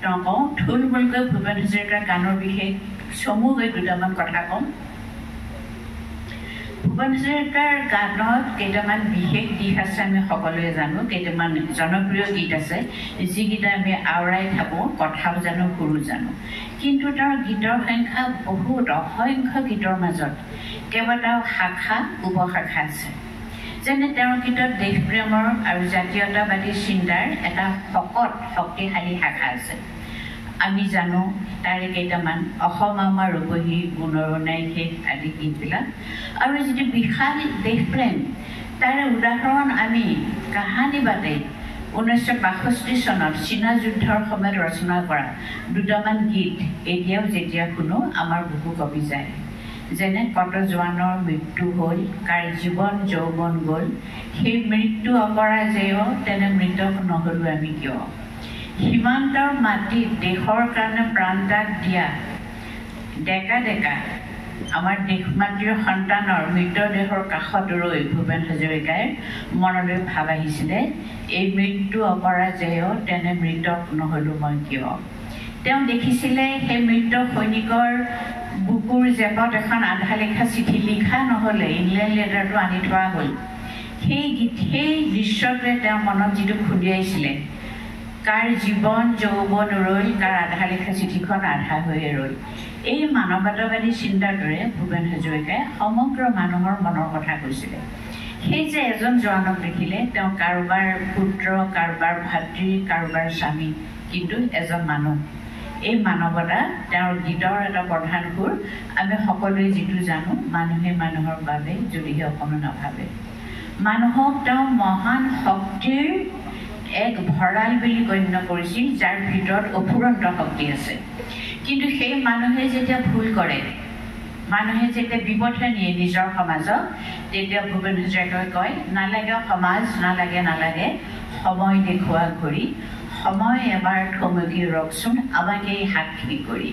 নকওঁ, থুলমূলকৈ ভূপেন হাজৰিকাৰ গানৰ বিষয়ে চমুকৈ দুটামান কথা ক'ম। ভূপেন হাজৰিকাৰ গানত কেইটামান বিশেষ দিশ আছে, আমি সকলোৱে জানো। কেইটামান জনপ্ৰিয় গীত আছে যিকেইটা আমি আওৰাই থাকোঁ, কথাও জানো, সুৰো জানো। কিন্তু তেওঁৰ গীতৰ সংখ্যা বহুত, অসংখ্য গীতৰ মাজত কেইবাটাও শাখা উপশাখা আছে। যেনে তেওঁৰ গীতত দেশপ্ৰেমৰ আৰু জাতীয়তাবাদী চিন্তাৰ এটা শকত শক্তিশালী শাখা আছে। আমি জানো তাৰে কেইটামান, অসম আমাৰ ৰূপহী, গুণৰো নাই শেষ আদি গীতবিলাক। আৰু যিটো বিশাল দেশপ্ৰেম, তাৰে উদাহৰণ আমি কাহানিবাতে 1962 চনত চীনা যুদ্ধৰ সময়ত ৰচনা কৰা দুটামান গীত এতিয়াও যেতিয়া শুনো আমাৰ বুকু কঁপি যায়। যেনে কত জোৱানৰ মৃত্যু হ'ল, কাৰ জীৱন যৌৱন গ'ল, সেই মৃত্যু অপৰাজেয়, তেনে মৃতক নহ'লো আমি কিয়। সীমান্তৰ মাটিত দেশৰ কাৰণে প্ৰাণত্যাগ দিয়া ডেকা ডেকা আমাৰ দেশ মাতৃৰ সন্তানৰ মৃতদেহৰ কাষত ৰৈ ভূপেন হাজৰিকাই মনলৈ ভাৱ আহিছিলে, এই মৃত্যু অপৰাজেয়, তেনে মৃতক নহ'লো মই কিয়। তেওঁ দেখিছিলে সেই মৃত সৈনিকৰ বুকুৰ জেপত এখন আধা লিখা চিঠি, লিখা নহ'লে ইংলেণ্ড লেটাৰটো আনি থোৱা হ'ল। সেই গীত, সেই দৃশ্যটোৱে তেওঁৰ মনত যিটো খুন্দিয়াইছিলে, কাৰ জীৱন যৌৱন ৰ'ল, কাৰ আধা লিখা চিঠিখন আধা হৈয়ে ৰ'ল। এই মানৱতাবাদী চিন্তাটোৰে ভূপেন হাজৰিকাই সমগ্ৰ মানুহৰ মনৰ কথা কৈছিলে। সেই যে এজন জোৱানক দেখিলে, তেওঁ কাৰোবাৰ পুত্ৰ, কাৰোবাৰ ভাতৃ, কাৰোবাৰ স্বামী, কিন্তু এজন মানুহ। এই মানৱতা তেওঁৰ গীতৰ এটা প্ৰধান সুৰ। আমি সকলোৱে যিটো জানো, মানুহে মানুহৰ বাবে যদিহে অকণো নাভাবে। মানুহক তেওঁ মহান শক্তিৰ এক ভঁৰাল বুলি গণ্য কৰিছিল, যাৰ ভিতৰত অফুৰন্ত শক্তি আছে। কিন্তু সেই মানুহে যেতিয়া ভুল কৰে, মানুহে যেতিয়া বিপথে নিয়ে নিজৰ সমাজক, তেতিয়া ভূপেন হাজৰিকাই কয়, নালাগে সমাজ, নালাগে নালাগে সময় দেখুওৱা ঘড়ী, সময় এবাৰ থমকি ৰখচোন আমাকেই সাক্ষী কৰি।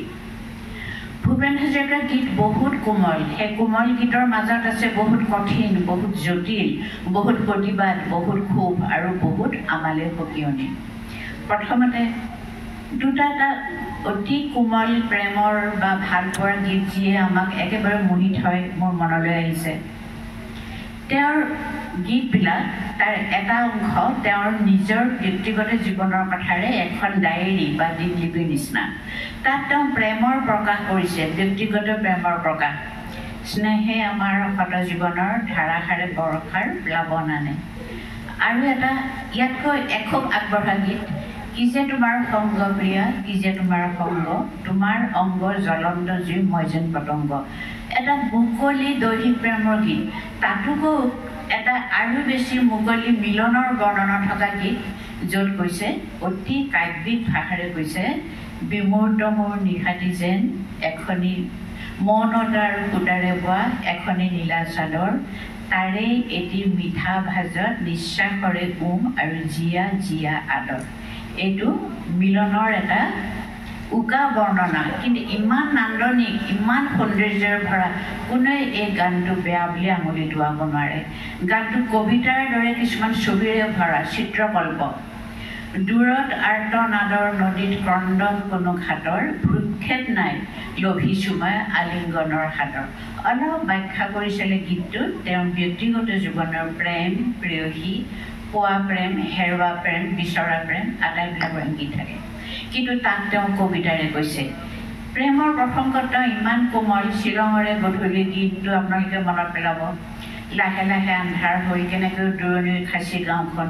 ভূপেন হাজৰিকাৰ গীত বহুত কোমল। সেই কোমল গীতৰ মাজত আছে বহুত কঠিন, বহুত জটিল, বহুত প্ৰতিবাদ, বহুত ক্ষোভ আৰু বহুত আমালৈ সকিয়নি। প্ৰথমতে দুটা এটা অতি কোমল প্ৰেমৰ বা ভালপোৱাৰ গীত যিয়ে আমাক একেবাৰে মোহি থয়, মোৰ মনলৈ আহিছে। তেওঁৰ গীতবিলাক, তাৰ এটা অংশ তেওঁৰ নিজৰ ব্যক্তিগত জীৱনৰ কথাৰে এখন ডায়েৰী বা দিনলিপিৰ নিচিনা। তাত তেওঁ প্ৰেমৰ প্ৰকাশ কৰিছে, ব্যক্তিগত প্ৰেমৰ প্ৰকাশ। স্নেহে আমাৰ সত জীৱনৰ ধাৰাসাৰে বৰষাৰ প্লাৱন আনে। আৰু এটা ইয়াতকৈ এখোপ আগবঢ়া গীত, কি যে তোমাৰ সংগ প্ৰিয়া, কি যে তোমাৰ সংগ, তোমাৰ অংগ জ্বলন্ত জুই, মই যেন পতংগ। এটা মুকলি দৈহিক প্ৰেমৰ গীত। তাতোকৈ এটা আৰু বেছি মুকলি মিলনৰ বৰ্ণনা থকা গীত, য'ত কৈছে, অতি কাব্যিক ভাষাৰে কৈছে, বিমূৰ্ত মোৰ নিশাটি যেন এখনি মৌনতাৰ সূতাৰে বোৱা এখনি নীলা চাদৰ, তাৰে এটি মিঠা ভাজত নিশ্বাসৰে উম আৰু জীয়া জীয়া আদৰ। এইটো মিলনৰ এটা উকা বৰ্ণনা, কিন্তু ইমান নান্দনিক, ইমান সৌন্দৰ্যৰে ভৰা, কোনোৱে এই গানটো বেয়া বুলি আঙুলি টোৱাব নোৱাৰে। গানটো কবিতাৰ দৰে কিছুমান ছবিৰে ভৰা চিত্ৰকল্প। দূৰত আৰ্তনাদৰ নদীত ক্ৰন্দন কোনো ঘাটৰ, ভ্ৰূক্ষেপ নাই লভিছোঁ মই আলিংগনৰ সাদৰ। অলপ ব্যাখ্যা কৰিছিলে গীতটোত তেওঁৰ ব্যক্তিগত জীৱনৰ প্ৰেম, প্ৰেয়সী, পোৱা প্ৰেম, হেৰুৱা প্ৰেম, বিচৰা প্ৰেম, আটাইবিলাকৰ ইংগিত থাকে। কিন্তু তাক তেওঁ কবিতাৰে কৈছে। প্ৰেমৰ প্ৰসংগত তেওঁ ইমান কোমল। শ্বিলঙৰে গধূলি গীতটো আপোনালোকে মনত পেলাব, লাহে লাহে আন্ধাৰ হৈ কেনেকৈ দূৰণিৰ খাচী গাঁওখন,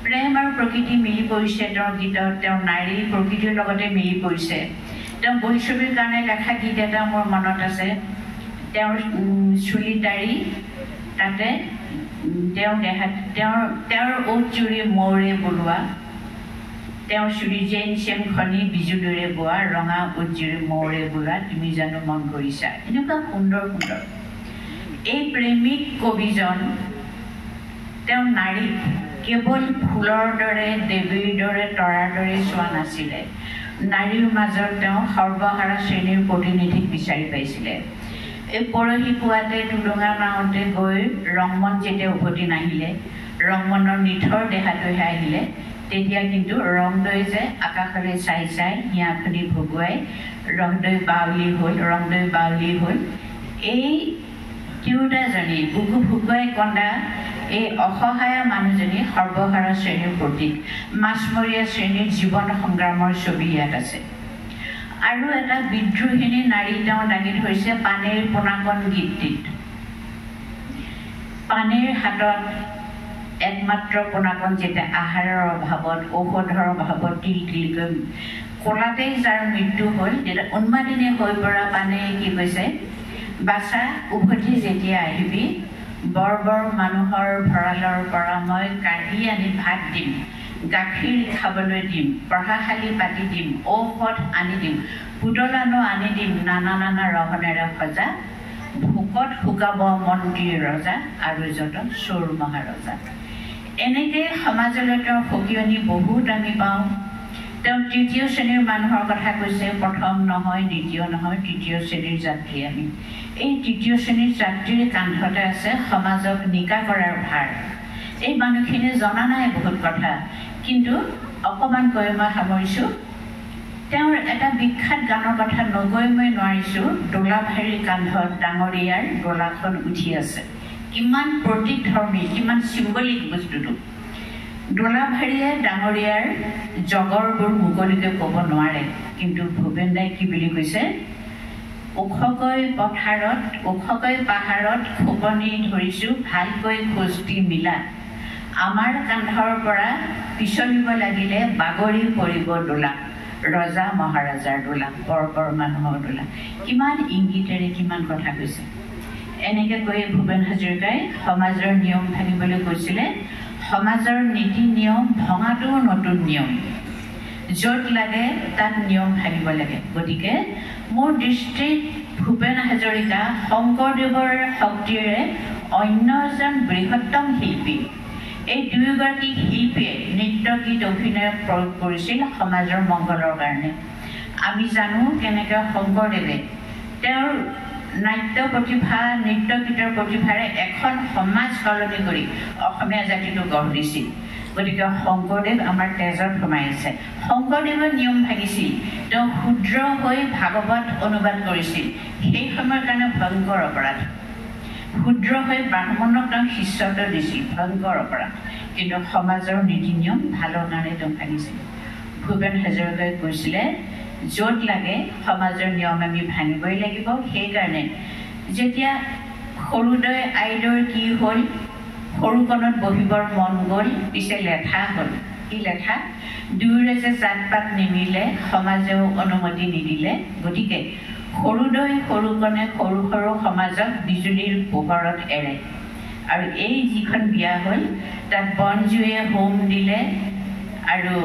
প্ৰেম আৰু প্ৰকৃতি মিলি পৰিছে তেওঁৰ গীতত। তেওঁ নাৰী প্ৰকৃতিৰ লগতে মিলি পৰিছে। তেওঁ বোলছবিৰ কাৰণে লেখা গীত এটা মোৰ মনত আছে, তেওঁৰ চুলি দাড়ি তাতে তেওঁৰ দেহাত তেওঁৰ ওঁঠ জুৰি মৌৰে বোলোৱা, তেওঁৰ চুলি জেন চেম খনি বিজুলীৰে বোৱা, ৰঙা ওঁঠ জুৰি মৌৰে বোলোৱা, তুমি জানো মন কৰিছা। এনেকুৱা সুন্দৰ সুন্দৰ এই প্ৰেমিক কবিজন তেওঁ নাৰীক কেৱল ফুলৰ দৰে, দেৱীৰ দৰে, তৰাৰ দৰে চোৱা নাছিলে। নাৰীৰ মাজত তেওঁ সৰ্বহাৰা শ্ৰেণীৰ প্ৰতিনিধিক বিচাৰি পাইছিলে। এই পৰহি পুৱাতে টুলুঙা নাওঁতে গৈ ৰংমন যেতিয়া উভতি নাহিলে, ৰংমনৰ নিথৰ দেহাটোহে আহিলে, তেতিয়া কিন্তু ৰংদৈ যে আকাশলৈ চাই চাই হিয়াখনি ভগুৱাই ৰংদৈ বাউলি হ'ল, ৰংদৈ বাউলি হ'ল। এই তিৰোতাজনী বুকু ভুকুৱাই কন্দা এই অসহায় মানুহজনী সৰ্বহাৰা শ্ৰেণীৰ প্ৰতীক, মাছমৰীয়া শ্ৰেণীৰ জীৱন সংগ্ৰামৰ ছবি ইয়াত আছে। আৰু এটা বিদ্ৰোহিণী নাৰী তেওঁ দাঙি ধৰিছে পানেইৰ পোনাকণ গীতটিত। পানেইৰ হাতত একমাত্ৰ পোনাকণ যেতিয়া আহাৰৰ অভাৱত, ঔষধৰ অভাৱত তিল তিলকৈ কোলাতেই যাৰ মৃত্যু হ'ল, তেতিয়া উন্মাদিনী হৈ পৰা পানেয়ে কি কৈছে, বাচা উভতি যেতিয়া আহিবি বৰ বৰ মানুহৰ ভঁৰালৰ পৰা মই কাঢ়ি আনি ভাত দিম, গাখীৰ খাবলৈ দিম, পঢ়াশালি পাতি দিম, ঔষধ আনি দিম, পুতলানো আনি দিম, নানা নানা ৰহণেৰে সজা, ভোকত শুকাব মন্ত্ৰী ৰজা আৰু যত চোৰ মহাৰজা। এনেকৈ সমাজলৈ তেওঁ সকিয়নি বহুত আমি পাওঁ। তেওঁ তৃতীয় শ্ৰেণীৰ মানুহৰ কথা কৈছে, প্ৰথম নহয়, দ্বিতীয় নহয়, তৃতীয় শ্ৰেণীৰ যাত্ৰী আমি। এই তৃতীয় শ্ৰেণীৰ যাত্ৰীৰ কান্ধতে আছে সমাজক নিকা কৰাৰ ভাৰ। এই মানুহখিনিয়ে জনা নাই বহুত কথা, কিন্তু অকণমান কৈ মই সামৰিছোঁ। তেওঁৰ এটা বিখ্যাত গানৰ কথা নগৈ মই নোৱাৰিছোঁ, দোলাভাৰীৰ কান্ধত ডাঙৰীয়াৰ দোলাখন উঠি আছে। কিমান প্ৰতীকধৰ্মী, কিমান চিম্বলিক বস্তুটো। দোলাভাৰীয়ে ডাঙৰীয়াৰ জগৰবোৰ মুকলিকৈ ক'ব নোৱাৰে, কিন্তু ভূপেন দাই কি বুলি কৈছে, ওখকৈ পথাৰত, ওখকৈ পাহাৰত খোপনি ধৰিছোঁ, ভালকৈ খোজ দি মিলা, আমাৰ কান্ধৰ পৰা পিছলিব লাগিলে বাগৰি পৰিব দোলা, ৰজা মহাৰাজাৰ দোলা, বৰ বৰ মানুহৰ দোলা। কিমান ইংগিতেৰে কিমান কথা কৈছে। এনেকৈ কৈ ভূপেন হাজৰিকাই সমাজৰ নিয়ম ভাঙিবলৈ কৈছিলে। সমাজৰ নীতি নিয়ম ভঙাটোও নতুন নিয়ম, য'ত লাগে তাত নিয়ম ভাঙিব লাগে। গতিকে মোৰ দৃষ্টিত ভূপেন হাজৰিকা শংকৰদেৱৰ শক্তিৰে অন্য এজন বৃহত্তম শিল্পী। এই দুয়োগৰাকী শিল্পীয়ে নৃত্য গীত অভিনয় প্ৰয়োগ কৰিছিল সমাজৰ মংগলৰ কাৰণে। আমি জানো কেনেকৈ শংকৰদেৱে তেওঁৰ নাট্য প্ৰতিভা, নৃত্য গীতৰ প্ৰতিভাৰে এখন সমাজ সলনি কৰি অসমীয়া জাতিটো গঢ় দিছিল। গতিকে শংকৰদেৱ আমাৰ তেজত সোমাই আছে। শংকৰদেৱে নিয়ম ভাঙিছিল, তেওঁ শূদ্ৰ হৈ ভাগৱত অনুবাদ কৰিছিল, সেই সময়ৰ কাৰণে ভয়ংকৰ অপৰাধ। শূদ্ৰ হৈ ব্ৰাহ্মণক তেওঁ শিষ্যত্ব দিছিল, ভয়ংকৰ অপৰাধ। কিন্তু সমাজৰ নীতি নিয়ম ভালৰ কাৰণে তেওঁ ভাঙিছিল। ভূপেন হাজৰিকাই কৈছিলে, য'ত লাগে সমাজৰ নিয়ম আমি ভাঙিবই লাগিব। সেইকাৰণে যেতিয়া সৰুদৈ আইদৈৰ কি হ'ল, সৰুকণত বহিবৰ মন গ'ল, পিছে লেঠা হ'ল। কি লেঠা? দুয়োৰে যে জাত পাত নিমিলে, সমাজেও অনুমতি নিদিলে। গতিকে সৰুদৈ সৰুকণে সৰু সৰু সমাজক বিজুলীৰ পোহৰত এৰে। আৰু এই যিখন বিয়া হ'ল তাত বনজুয়ে হোম দিলে আৰু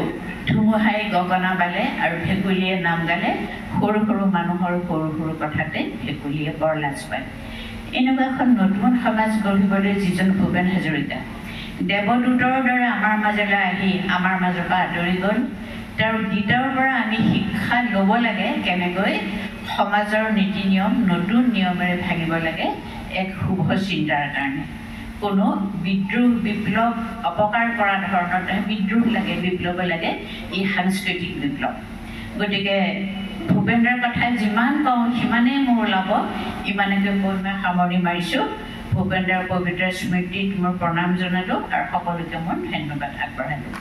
ধুমুহাই গগনা বালে আৰু ভেকুলীয়ে নাম গালে। সৰু সৰু মানুহৰ সৰু সৰু কথাতে ভেকুলীয়ে বৰ লাজ পায়। এনেকুৱা এখন নতুন সমাজ গঢ়িবলৈ যিজন ভূপেন হাজৰিকা দেৱদূতৰ দৰে আমাৰ মাজলৈ আহি আমাৰ মাজৰ পৰা আঁতৰি গ'ল, তেওঁৰ গীতৰ পৰা আমি শিক্ষা ল'ব লাগে কেনেকৈ সমাজৰ নীতি নিয়ম নতুন নিয়মেৰে ভাঙিব লাগে এক শুভ চিন্তাৰ কাৰণে। কোনো বিদ্ৰোহ বিপ্লৱ অপকাৰ কৰা ধৰণৰ বিদ্ৰোহ লাগে, বিপ্লৱ লাগে, ই সাংস্কৃতিক বিপ্লৱ। গতিকে ভূপেন্দ্ৰৰ কথা যিমান কওঁ সিমানেই মোৰ ওলাব, ইমানকে কৈ মই সামৰণি মাৰিছোঁ। ভূপেন্দ্ৰৰ পবিত্ৰ স্মৃতিত মোৰ প্ৰণাম জনালোঁ আৰু সকলোকে মোৰ ধন্যবাদ আগবঢ়ালোঁ।